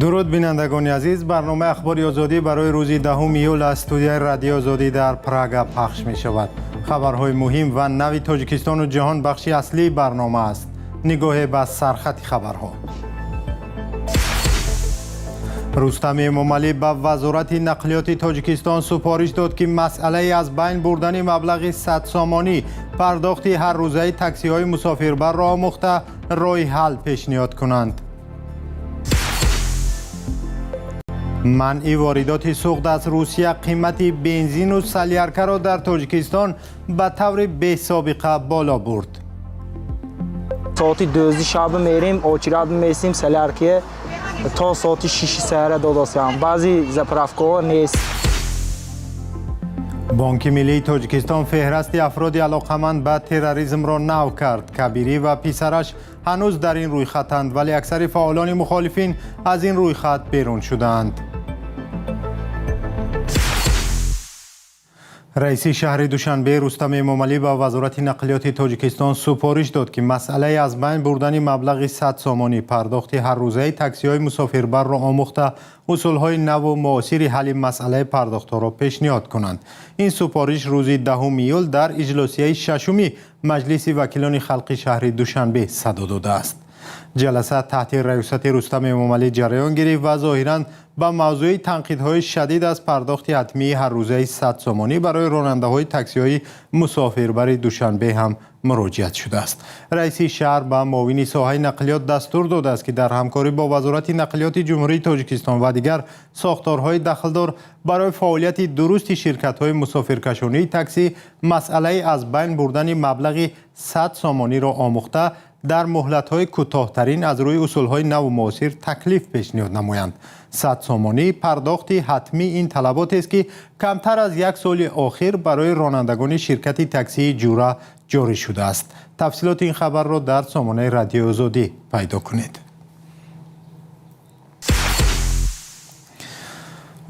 Дуруд, бинандагони азиз. Барномаи Ахбори Озодӣ барои рӯзи 10 июл аз студияи Радиои Озодӣ дар Прага пахш мешавад. Хабарҳои муҳим ва нави Тоҷикистону ҷаҳон бахши аслии барнома аст. Нигоҳе ба сархати хабарҳо. Рустам Эмомалӣ ба Вазорати нақлиёти Тоҷикистон супориш дод, ки масъалаи аз байн бурдани маблағи 100 сомонӣ пардохти ҳаррӯзаи таксиҳои мусофирбарро омӯхта, роҳи ҳал пешниҳод кунанд. Манъи воридоти сӯхт аз Русия қимати бензину саляркаро дар Тоҷикистон ба таври бесобиқа боло бурд. Соати 12 шаби мерем, очередь меистем соляркие, то соати 6 саҳара додосиям. Баъзи заправкаҳо нест. Бонки миллии Тоҷикистон феҳрасти афроди алоқаманд ба терроризмро нав кард. Кабирӣ ва писараш ҳанӯз дар ин рӯйхатанд, вале аксари фаъолони мухолифин аз ин рӯйхат берун шудаанд. Раиси шаҳри Душанбе Рустам Эмомалӣ ба Вазорати нақлиёти Тоҷикистон супориш дод, ки масъалаи аз байн бурдани маблағи 100 сомонӣ пардохти ҳаррӯзаи таксиҳои мусофирбарро омӯхта, усулҳои наву муосири ҳалли масъалаи пардохтҳоро пешниҳод кунанд. Ин супориш рӯзи 10 июл дар иҷлосияи шашуми Маҷлиси вакилони халқи шаҳри Душанбе садо додааст. Ҷаласа таҳти раёсати Рустам Эмомалӣ ҷараён гирифт ва зоҳиран ба мавзӯи танқидҳои шадид аз пардохти ҳатмии ҳаррӯзаи 100 сомонӣ барои ронандаҳои таксиҳои мусофирбари Душанбе ҳам муроҷиат шудааст. Раиси шаҳр ба муовини соҳаи нақлиёт дастур додааст, ки дар ҳамкорӣ бо Вазорати нақлиёти Ҷумҳурии Тоҷикистон ва дигар сохторҳои дахлдор барои фаъолияти дурусти ширкатҳои мусофиркашонии таксӣ масъалаи аз байн бурдани маблағи 100 сомониро омӯхта, дар муҳлатҳои кӯтоҳтарин аз рӯи усулҳои наву муосир таклиф пешниҳод намоянд. 100 сомонӣ пардохти ҳатмӣ ин талаботест, ки камтар аз як соли охир барои ронандагони ширкати таксии Ҷура ҷорӣ шудааст. Тафсилоти ин хабарро дар сомонаи Радиои Озодӣ пайдо кунед.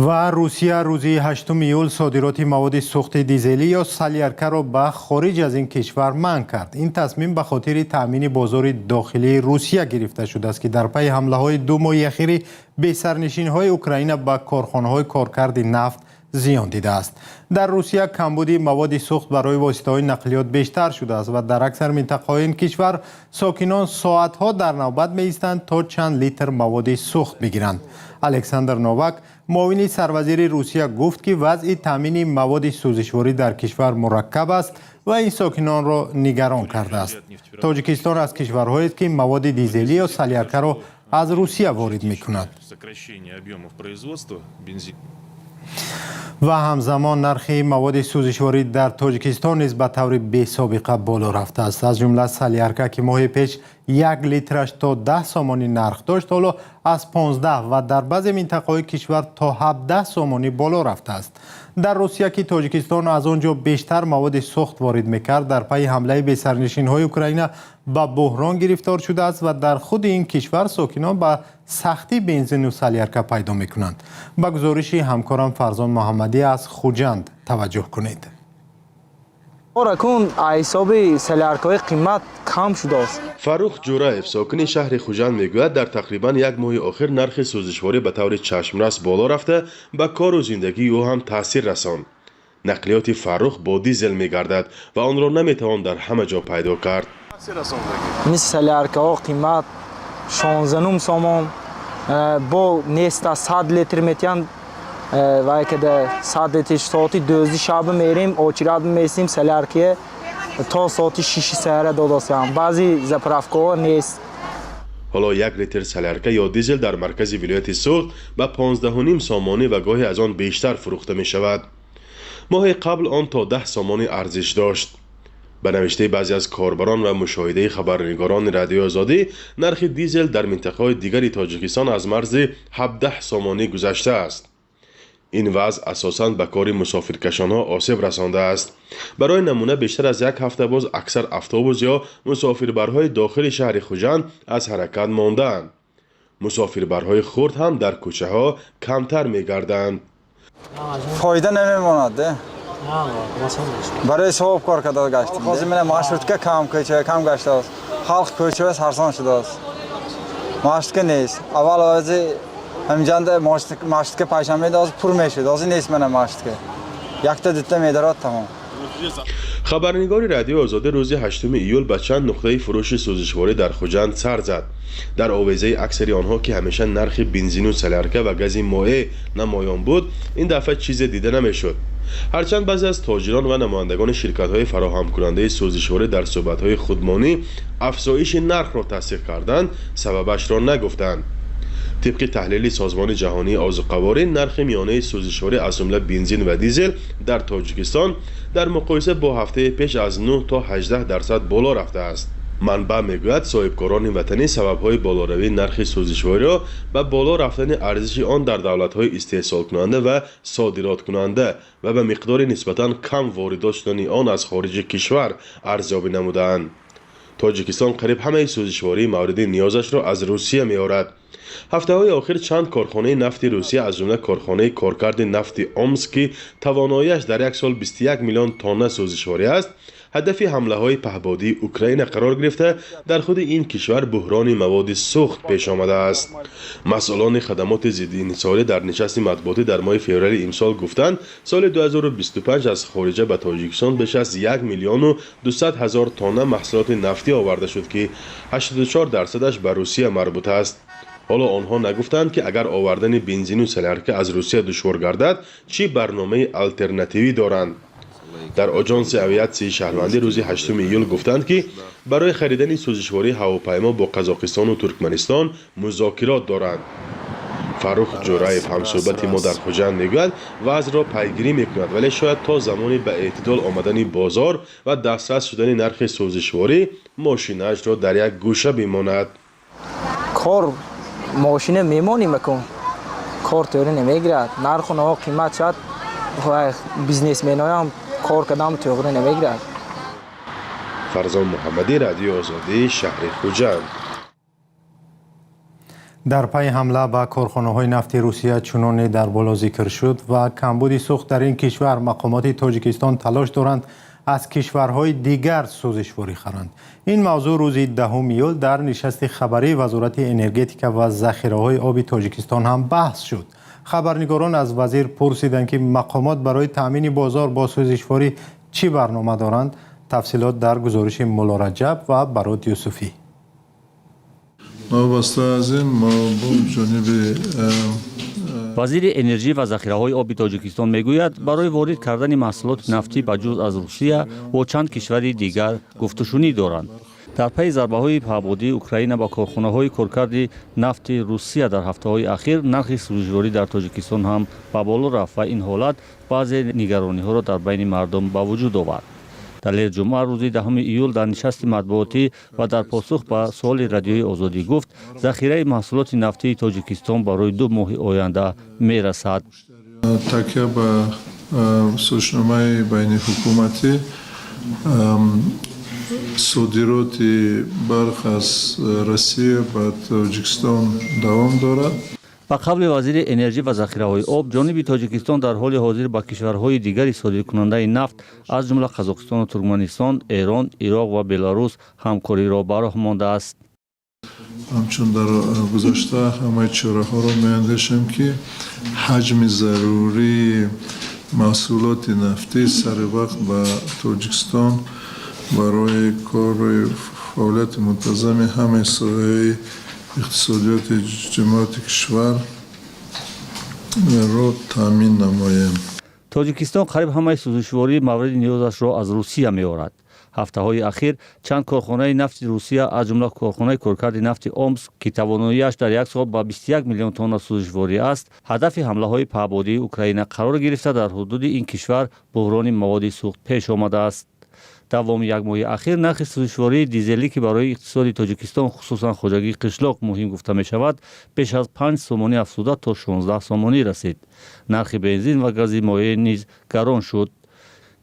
Ва Русия рӯзи 8 июл содироти маводи сӯхти дизелӣ ё саляркаро ба хориҷ аз ин кишвар манъ кард. Ин тасмим ба хотири таъмини бозори дохилии Русия гирифта шудааст, ки дар пайи ҳамлаҳои 2 моҳи ахири бесарнишинҳои Украина ба корхонаҳои коркарди нафт зиён дидааст. Дар Русия камбуди маводи сӯхт барои воситаҳои нақлиёт бештар шудааст ва дар аксар минтақаҳои ин кишвар сокинон соатҳо дар навбат меистанд, то чанд литр маводи сӯхт бигиранд. Александр Новак, муовини сарвазири Русия, гуфт, ки вазъи таъмини маводи сӯзишворӣ дар кишвар мураккаб аст ва ин сокинонро нигарон кардааст. Тоҷикистон аз кишварҳоест, ки маводи дизелӣ ё саляркаро аз Русия ворид мекунад. Ва ҳамзамон нархи маводи сӯзишворӣ дар Тоҷикистон низ ба таври бесобиқа боло рафтааст. Аз ҷумла салярка, ки моҳи пеш як литраш то 10 сомонӣ нарх дошт, ҳоло аз 15 ва дар баъзе минтақаҳои кишвар то 17 сомонӣ боло рафтааст. Дар Русия, ки Тоҷикистон аз он ҷо бештар маводи сӯхт ворид мекард, дар пайи ҳамлаи бесарнишинҳои Украина ба буҳрон гирифтор шудааст ва дар худи ин кишвар сокинон ба сахтӣ бензину салярка пайдо мекунанд. Ба гузориши ҳамкорам Фарзон Муҳаммадӣ аз Хуҷанд таваҷҷӯҳ кунед. Оракун ҳисоби соляркаҳои қимат кам шудааст. Фаррух Ҷураев, сокини шаҳри Хуҷанд, мегӯяд, дар тақрибан як моҳи охир нархи сӯзишворӣ ба таври чашмрас боло рафта, ба кору зиндагии ӯ ҳам таъсир расонд. Нақлиёти Фаррух бо дизел мегардад ва онро наметавон дар ҳама ҷо пайдо кард. Мисли соляркаҳо қимат 16 сомон бо неста, 100 литр метиҳанд вай када 100 литр. Соати 12 шаби мерем, очередь меистем соляркие, то соати 6 саҳара додосиям. Баъзи заправкаҳо нест. Ҳоло як литр салярка ё дизел дар маркази вилояти Суғд ба 15,5 сомонӣ ва гоҳе аз он бештар фурӯхта мешавад. Моҳи қабл он то 10 сомонӣ арзиш дошт. Ба навиштаи баъзе аз корбарон ва мушоҳидаи хабарнигорони Радиои Озодӣ, нархи дизел дар минтақаҳои дигари Тоҷикистон аз марзи 17 сомонӣ гузаштааст. Ин вазъ асосан ба кори мусофиркашонҳо осеб расондааст. Барои намуна, бештар аз як ҳафта боз аксар автобус ё мусофирбарҳои дохили шаҳри Хуҷанд аз ҳаракат мондаанд. Мусофирбарҳои хурд ҳам дар кӯчаҳо камтар мегарданд. Фоида намемонад. Барои савоб кор карда гаштем. Ҳозир мена маршрутка кам, кӯча кам гаштааст, халқ кӯчаҳо сарсон шудааст, маршрутка нест. Аввал ози Ҳаминҷанда маршрутка панҷшанбе ҳозир пур мешуд, ҳозир нест мана маршрутка. Якта дута медарод, тамом. Хабарнигори Радиои Озодӣ рӯзи 8 июл ба чанд нуқтаи фурӯши сӯзишворӣ дар Хуҷанд сар зад. Дар овезаи аксари онҳо, ки ҳамеша нархи бензину солярка ва гази моеъ намоён буд, ин дафъа чизе дида намешуд. Ҳарчанд баъзе аз тоҷирон ва намояндагони ширкатҳои фароҳамкунандаи сӯзишворӣ дар суҳбатҳои худмонӣ афзоиши нархро тасдиқ карданд, сабабашро нагуфтанд. Тибқи таҳлили Созмони ҷаҳонии озуқаворӣ, нархи миёнаи сӯзишворӣ, аз ҷумла бензин ва дизел, дар Тоҷикистон дар муқоиса бо ҳафтаи пеш аз 9 то 18% боло рафтааст. Манбаъ мегӯяд, соҳибкорони ватанӣ сабабҳои болоравии нархи сӯзишвориро ба боло рафтани арзиши он дар давлатҳои истеҳсолкунанда ва содироткунанда ва ба миқдори нисбатан кам воридот шудани он аз хориҷи кишвар арзёбӣ намудаанд. Тоҷикистон қариб ҳамаи сӯзишвории мавриди ниёзашро аз Русия меорад. Ҳафтаҳои охир чанд корхонаи нафти Русия, аз ҷумла корхонаи коркарди нафти Омск, ки тавоноияш дар як сол 21 миллион тонна сӯзишворӣ аст, ҳадафи ҳамлаҳои паҳбодии Украина қарор гирифта, дар худи ин кишвар буҳрони маводи сӯхт пеш омадааст. Масъулони хадамоти зиддиинҳисорӣ дар нишасти матбуотӣ дар моҳи феврали имсол гуфтанд, соли 2025 аз хориҷа ба Тоҷикистон беш аз 1 миллиону 200 ҳазор тонна маҳсулоти нафтӣ оварда шуд, ки 84 дарсадаш ба Русия марбут аст. Ҳоло онҳо нагуфтанд, ки агар овардани бензину солярка аз Русия душвор гардад, чӣ барномаи алтернативӣ доранд. Дар Оҷонси авиатсияи шаҳрвандӣ рӯзи 8 июл гуфтанд, ки барои харидани сӯзишвории ҳавопаймо бо Қазоқистону Туркманистон музокирот доранд. Фаррух Ҷӯраев, ҳамсӯҳбати мо дар Хуҷанд, мегӯяд, вазъро пайгирӣ мекунад, вале шояд то замони ба эътидол омадани бозор ва дастрас шудани нархи сӯзишворӣ мошинаашро дар як гӯша бимонад. Кор мошина мемонем акун, кор тӯри намегирад. Нарху наво қимат шад, бизнесменоям кор кардам тӯғри намегирад. Фарзон Муҳаммадӣ, Радиои Озодӣ, шаҳри Хуҷанд. Дар пайи ҳамла ба корхонаҳои нафти Русия, чуноне дар боло зикр шуд, ва камбуди сӯхт дар ин кишвар, мақомоти Тоҷикистон талош доранд аз кишварҳои дигар сӯзишворӣ харанд. Ин мавзӯъ рӯзи 10 июл дар нишасти хабарии Вазорати энергетика ва захираҳои оби Тоҷикистон ҳам баҳс шуд. Хабарнигорон аз вазир пурсиданд, ки мақомот барои таъмини бозор бо сӯзишворӣ чӣ барнома доранд. Тафсилот дар гузориши Муллораҷаб ва Барод Юсуфӣ. Новобаста аз ин, мо бо ҷониби Вазири энержӣ ва захираҳои оби Тоҷикистон мегӯяд, барои ворид кардани маҳсулоти нафтӣ ба ҷуз аз Русия бо чанд кишвари дигар гуфтушунид доранд. Дар пайи зарбаҳои паҳбодии Украина ба корхонаҳои коркарди нафти Русия дар ҳафтаҳои ахир, нархи сӯзишворӣ дар Тоҷикистон ҳам ба боло рафт ва ин ҳолат баъзе нигарониҳоро дар байни мардум ба вуҷуд овард. Далер Ҷумъа рӯзи 10 июл дар нишасти матбуотӣ ва дар посух ба суоли Радиои Озодӣ гуфт, захираи маҳсулоти нафтии Тоҷикистон барои 2 моҳи оянда мерасад. Такя ба созишномаи байниҳукуматӣ, содироти барқ аз Россия ба Тоҷикистон давом дорад. Ба қавли вазири энержӣ ва захираҳои об, ҷониби Тоҷикистон дар ҳоли ҳозир ба кишварҳои дигари содиркунандаи нафт, аз ҷумла Қазоқистону Туркманистон, Эрон, Ироқ ва Беларус ҳамкориро ба роҳ мондааст. Ҳамчун дар гузашта, ҳамаи чораҳоро меандешем, ки ҳаҷми зарурии маҳсулоти нафтӣ сари вақт ба Тоҷикистон барои кори фаъолияти мунтазами ҳамаи соҳаи иқтисодиёти ҷамоати кишварро таъмин намоем. Тоҷикистон қариб ҳамаи сӯзишвории мавриди ниёзашро аз Русия меорад. Ҳафтаҳои ахир чанд корхонаи нафти Русия, аз ҷумла корхонаи коркарди нафти Омск, ки тавоноияш дар як сол ба 21 миллион тонна сӯзишворӣ аст, ҳадафи ҳамлаҳои паҳбодии Украина қарор гирифта, дар ҳудуди ин кишвар буҳрони маводи сӯхт пеш омадааст. Давоми як моҳи ахир нархи сӯзишвории дизелӣ, ки барои иқтисоди Тоҷикистон, хусусан хоҷагии қишлоқ, муҳим гуфта мешавад, беш аз 5 сомонӣ афзуда то 16 сомонӣ расид. Нархи бензин ва гази моеъ низ гарон шуд.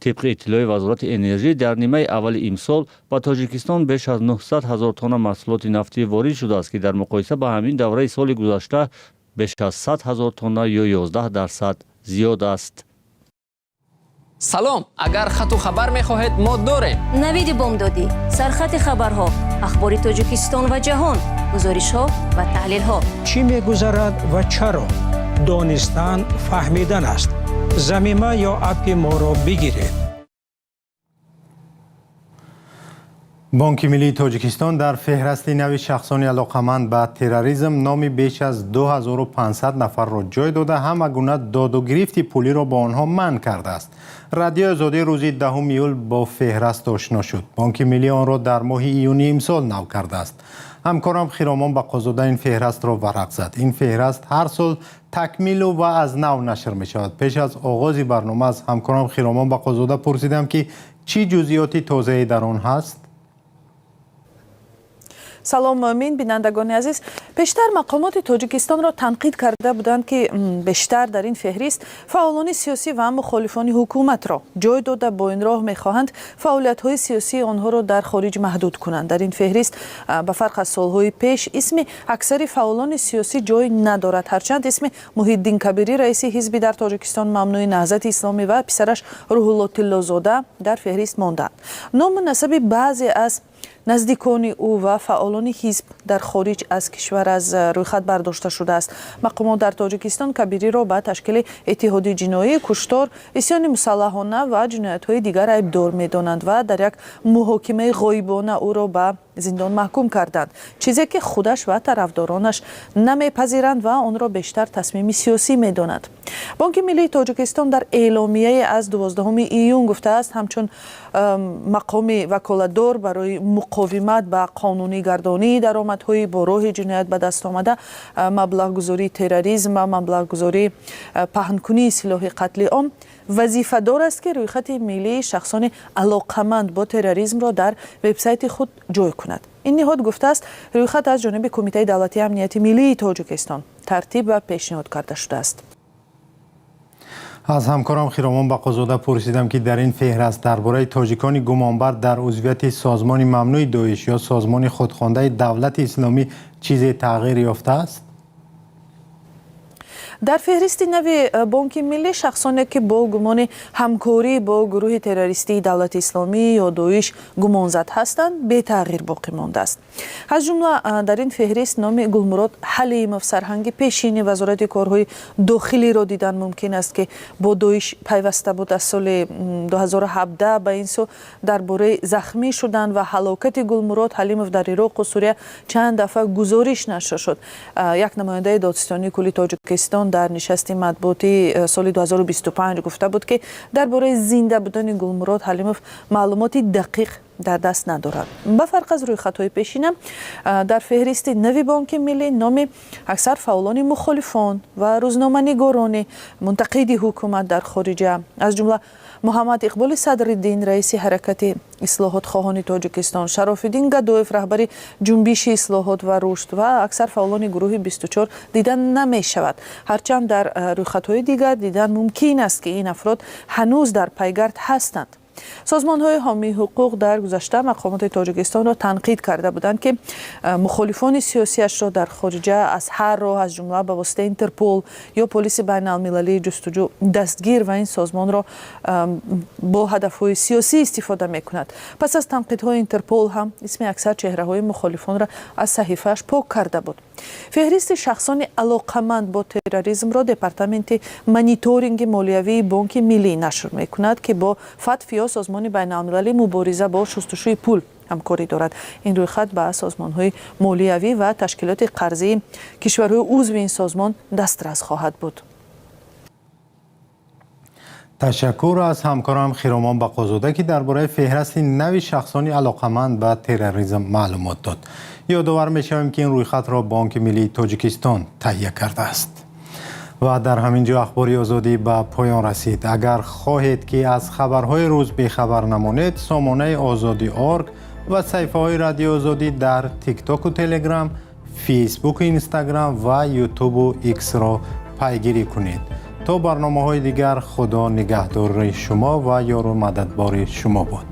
Тибқи иттилои Вазорати энержӣ, дар нимаи аввали имсол ба Тоҷикистон беш аз 900 ҳазор тонна маҳсулоти нафтӣ ворид шудааст, ки дар муқоиса ба ҳамин давраи соли гузашта беш аз 100 ҳазор тонна ё 11% зиёд аст. Салом, агар хату хабар мехоҳед, мо дорем. Навиди бомдодӣ, сархати хабарҳо, ахбори Тоҷикистон ва ҷаҳон, гузоришҳо ва таҳлилҳо. Чӣ мегузарад ва чаро? Донистан фаҳмидан аст. Замима ё аппи моро бигиред. Бонки миллии Тоҷикистон дар феҳрасти нави шахсони алоқаманд ба терроризм номи беш аз 2500 нафарро ҷой дода, ҳама гуна доду гирифти пулиро бо онҳо манъ кардааст. Радиои Озодӣ рӯзи 10 июл бо феҳраст ошно шуд. Бонки миллӣ онро дар моҳи июни имсол нав кардааст. Ҳамкорам Хиромон Бақозода ин феҳрастро варақ зад. Ин феҳраст ҳар сол такмилу ва аз нав нашр мешавад. Пеш аз оғози барнома аз ҳамкорам Хиромон Бақозода пурсидам, ки чӣ ҷузъиёти тозае дар он ҳаст. Салом, Муъмин, бинандагони азиз. Пештар мақомоти Тоҷикистонро танқид карда буданд, ки бештар дар ин феҳрист фаъолони сиёсӣ ва мухолифони ҳукуматро ҷой дода, бо ин роҳ мехоҳанд фаъолиятҳои сиёсии онҳоро дар хориҷ маҳдуд кунанд. Дар ин феҳрист, ба фарқ аз солҳои пеш, исми аксари фаъолони сиёсӣ ҷой надорад. Ҳарчанд исми Муҳиддин Кабирӣ, раиси ҳизби дар Тоҷикистон мамнӯи Наҳзати Исломӣ, ва писараш Рӯҳулло Тиллозода дар феҳрист мондаанд. Ному насаби баъзе аз наздикони ӯ ва фаъолони ҳизб дар хориҷ аз кишвар аз рӯйхат бардошта шудааст. Мақомот дар Тоҷикистон Кабириро ба ташкили иттиҳоди ҷиноӣ, куштор, исёни мусаллаҳона ва ҷиноятҳои дигар айбдор медонанд ва дар як муҳокимаи ғоибона ӯро ба зиндон маҳкум карданд, чизе ки худаш ва тарафдоронаш намепазиранд ва онро бештар тасмими сиёсӣ медонанд. Бонки миллии Тоҷикистон дар эъломияе аз 12 июн гуфтааст, ҳамчун мақоми ваколатдор барои муқовимат ба қонунӣ гардонии даромадҳои бо роҳи ҷиноят ба даст омада, маблағгузории терроризм ва маблағгузории паҳнкунии силоҳи қатли ом, вазифадор аст, ки рӯйхати миллии шахсони алоқаманд бо терроризмро дар вебсайти худ ҷой кунад. Ин ниҳод гуфтааст, рӯйхат аз ҷониби Кумитаи давлатии амнияти миллии Тоҷикистон тартиб ва пешниҳод карда шудааст. Аз ҳамкорам Хиромон Бақозода пурсидам, ки дар ин феҳраст дар бораи тоҷикони гумонбар дар узвияти созмони мамнӯи Доиш ё созмони худхондаи Давлати Исломӣ чизе тағйир ёфтааст. Дар феҳристи нави Бонки Миллӣ шахсоне, ки бо гумони ҳамкорӣ бо гурӯҳи террористии Давлати Исломӣ ё Доиш гумонзад ҳастанд, бетағйир боқӣ мондааст. Аз ҷумла дар ин феҳрист номи Гулмурод Ҳалимов, сарҳанги пешини Вазорати корҳои дохилиро дидан мумкин аст, ки бо Доиш пайваста буд. Аз соли 2017 ба ин сӯ дар бораи захмӣ шудан ва ҳалокати Гулмурод Ҳалимов дар Ироқу Сурия чанд дафъа гузориш нашр шуд. Як намояндаи Додситонии кулли Тоҷикистон дар нишасти матбуотии соли 2025 гуфта буд, ки дар бораи зинда будани Гулмурод Ҳалимов маълумоти дақиқ дар даст надорад. Ба фарқ аз рӯйхатҳои пешина, дар феҳристи нави Бонки Миллӣ номи аксар фаъолони мухолифон ва рӯзноманигорони мунтақиди ҳукумат дар хориҷа, аз ҷумла Муҳаммад Иқболи Садриддин, раиси Ҳаракати ислоҳотхоҳони Тоҷикистон, Шарофиддин Гадоев, раҳбари Ҷунбиши ислоҳот ва рушд, ва аксар фаъолони гурӯҳи 24 дида намешавад. Ҳарчанд дар рӯйхатҳои дигар дидан мумкин аст, ки ин афрод ҳанӯз дар пайгард ҳастанд. Созмонҳои ҳомии ҳуқуқ дар гузашта мақомоти Тоҷикистонро танқид карда буданд, ки мухолифони сиёсиашро дар хориҷа аз ҳар роҳ, аз ҷумла ба воситаи Интерпол ё полиси байналмилалии ҷустуҷӯ, дастгир ва ин созмонро бо ҳадафҳои сиёсӣ истифода мекунад. Пас аз танқидҳои Интерпол ҳам исми аксар чеҳраҳои мухолифонро аз саҳифааш пок карда буд. Феҳристи шахсони алоқаманд бо терроризмро Департаменти мониторинги молиявии Бонки Миллӣ нашр мекунад, ки бо ФАТФ ё созмони байналмилалии мубориза бо шустушӯи пул ҳамкорӣ дорад. Ин рӯйхат ба созмонҳои молиявӣ ва ташкилоти қарзии кишварҳои узви ин созмон дастрас хоҳад буд. Ташаккур аз ҳамкорам Хиромон Бақозода, ки дар бораи феҳрасти нави шахсони алоқаманд ба терроризм маълумот дод. Ёдовар мешавем, ки ин рӯйхатро Бонки миллии Тоҷикистон таҳия кардааст. Ва дар ҳамин ҷо Ахбори Озодӣ ба поён расид. Агар хоҳед, ки аз хабарҳои рӯз бехабар намонед, сомонаи Озодӣ орг ва саҳифаҳои Радиои Озодӣ дар Тиктоку Телеграм, Фейсбуку Инстаграм ва Ютубу Иксро пайгирӣ кунед. То барномаҳои дигар, Худо нигаҳдори шумо ва ёру мададбори шумо бод.